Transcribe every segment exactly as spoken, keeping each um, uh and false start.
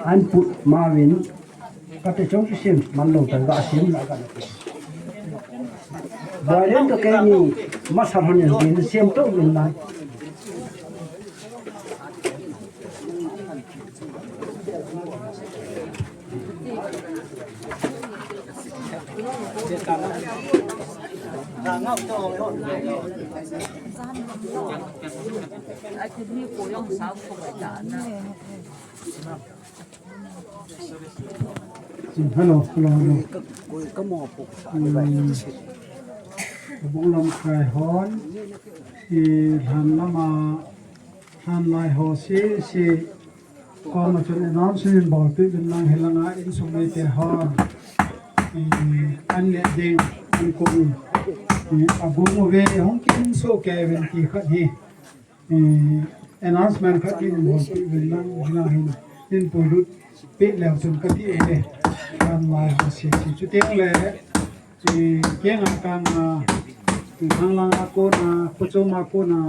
An put mawin, kate chong chu sim, man lo tan ga sim la ga. Boilen to ke ni, masa hon in din sim to in na. Hello, hello, hello. Hmm. Bung lam kai hon. I lhan lama, lhan lai ho si si. Koma chun announcement bol pi bin lang hilanga insung nei te hon. I an le ding, an kong. I abung ve hong kin so ke ven ti khat hi. Eh, announcement khat in bol pi ven lang, lang hin, in puilut pi leu chun kati e, kan lai ha si si chu teng le, eh, kenga kang a, thang lang a kona, kuchom a kona.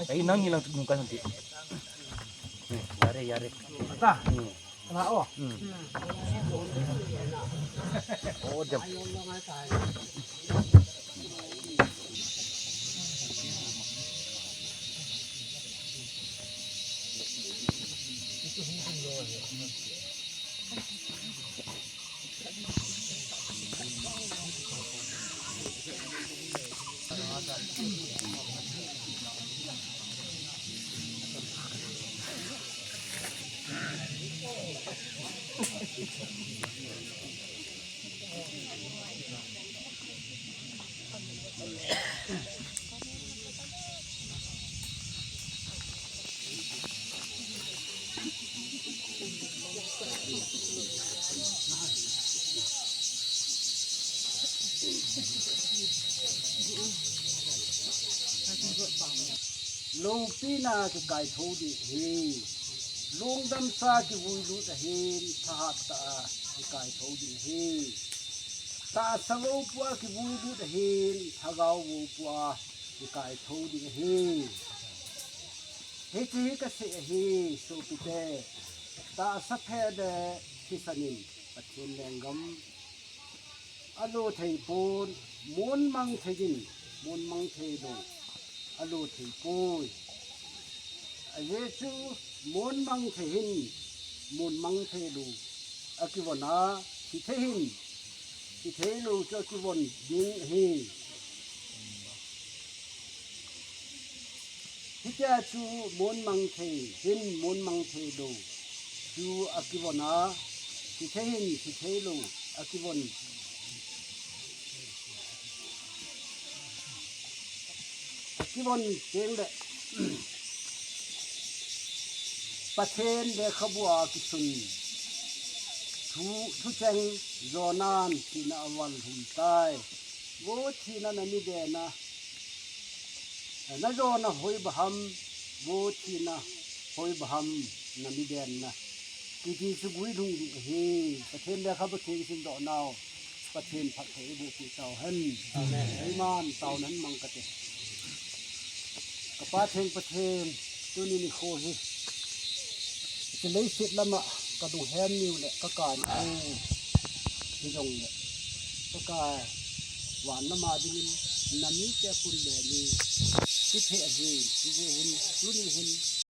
Ei, nang hilang tu nungkai nanti. Yare, yare. Ata. Hmm. Ala o. Hmm. Oh, jam. Lungpina kikaitho ding ahi. Lungdamsa kivuilut ahin, thahat tah a kikaitho ding ahi. Tahsa voupua kivuilut ahin, thagau voupua kikaitho ding ahi. Hiche hi kasei ahi, sopite. Tahsa phe le thisan in Pathen lenggam alo thei pon, mon mang thei in, mon mang thei lou alo thei poi. Ajeh chu mon mang thei hin, mun mang thei lou akivon a, thi thei hin thi thei lou chu akivon ding ahi. Hitia chu mun mang thei hin mun mang thei lou chu akivon a, thi thei hin thi thei lou akivon, akivon teng le Pathen lekhabu a kisun thu, thucheng Jonan thina aval hum tai. Vo thina na mi dena, na jona hoi baham, vo thina hoi baham na mi dena. Kiti chu guilhung ding ahi. Pathen lekhabu theng sim doh nau. Pathen phatthei eiboh peh tau hen. Amen. Eiman tau nan mang kate. Ka Pa theng Pathen, tuni nikho hi, hiche leiset lama ka lunghem niu le ka kani u hijongle, ka ka van lama dingin na mite pun le ni kiphe ahi, hijeh hin, tuni hin,